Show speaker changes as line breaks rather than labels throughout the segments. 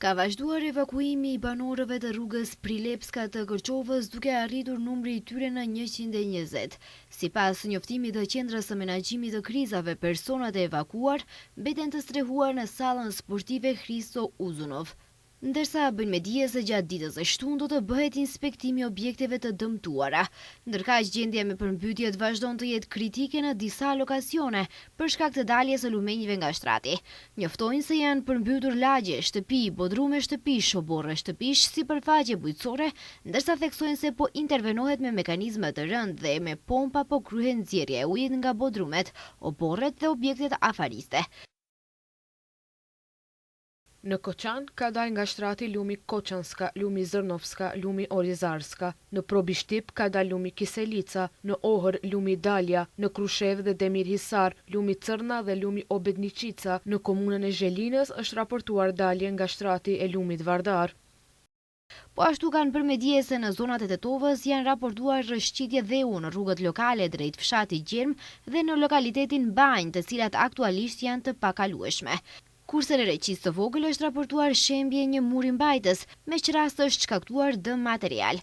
Ka vazhduar evakuimi i banorëve të rrugës Prilepska të Kërçovës duke arritur numri i tyre në 120. Sipas njoftimit të Qendrës së Menaxhimit të Krizave personat e evakuuar mbeten të strehuar në sallën sportive Hristo Uzunov. Ndërsa bëjnë me dije se gjatë ditës së shtunë do të bëhet inspektimi i objekteve të dëmtuara. Ndërkaq gjendja me përmbytjet vazhdon të jetë kritike në disa lokacione për shkak të daljes së lumenjve nga shtrati. Njoftojnë se janë përmbytur lagje, shtëpi, bodrume shtëpish, oborre shtëpish, sipërfaqe bujqësore, ndërsa theksojnë se po intervenohet me mekanizma të rëndë dhe me pompa po kryhet nxjerrja e ujit nga bodrumet, oborret dhe objektet afariste.
Në Koçan ka dalë nga shtrati lumi Koçanska, lumi Zërnovska, lumi Orizarska. Në Probishtip ka dalë lumi Kiselica, në Ohër lumi Dalja, në Krushevë dhe Demir Hisar, lumi Cërna dhe lumi Obedniçica. Në komunën e Zhelinës është raportuar dalje nga shtrati e lumit Vardar.
Po ashtu kanë bërë me dije se në zonat e Tetovës janë raportuar rrëshqitje dheu në rrugët lokale drejt fshatit Gjermë dhe në lokalitetin Banjë, të cilat aktualisht janë të pakalueshme. Kurse në Reçicë të Vogël është raportuar shembje e një muri mbajtës, me ç'rast është shkaktuar dëm material.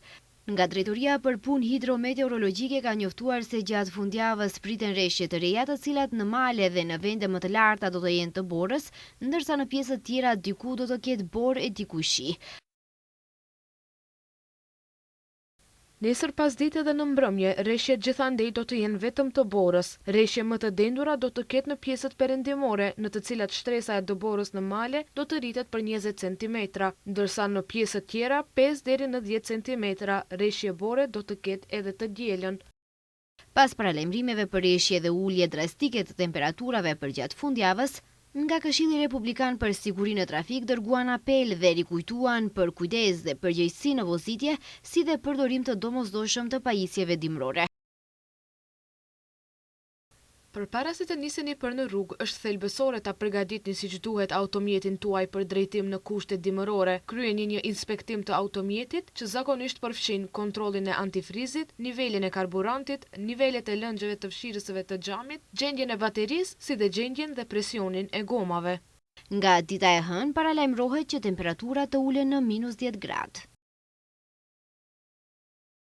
Nga Drejtoria për Punë Hidrometeorologjike ka njoftuar se gjatë fundjavës priten reshje të reja të cilat në male dhe në vende më të larta do të jenë të borës, ndërsa në pjesët tjera diku do të ketë borë e diku shi.
Nesër pasdite dhe në mbrëmje, reshjet gjithandej do të jenë vetëm të borës. Reshje më të dendura do të ketë në pjesët perëndimore, në të cilat shtresa e dëborës në male do të rritet për 20 centimetra, ndërsa në pjesët tjera pesë deri në dhjetë centimetra reshje bore do të ketë edhe të dielën.
Pas paralajmërimeve për reshje dhe ulje drastike të temperaturave përgjatë fundjavës, nga Këshilli Republikan për Sigurinë në Trafik dërguan apel dhe rikujtuan për kujdes dhe përgjegjësi në vozitje, si dhe përdorim të domosdoshëm të pajisjeve dimërore.
Përpara se të niseni për në rrugë, është thelbësore ta përgatitni siç duhet automjetin tuaj për drejtim në kushte dimërore. Kryeni një inspektim të automjetit, që zakonisht përfshin kontrollin e antifrizit, nivelin e karburantit, nivelet e lëngjeve të fshirësve të xhamit, gjendjen e baterisë, si dhe gjendjen dhe presionin e gomave.
Nga dita e hënë paralajmërohet që temperaturat të ulen në minus dhjetë gradë.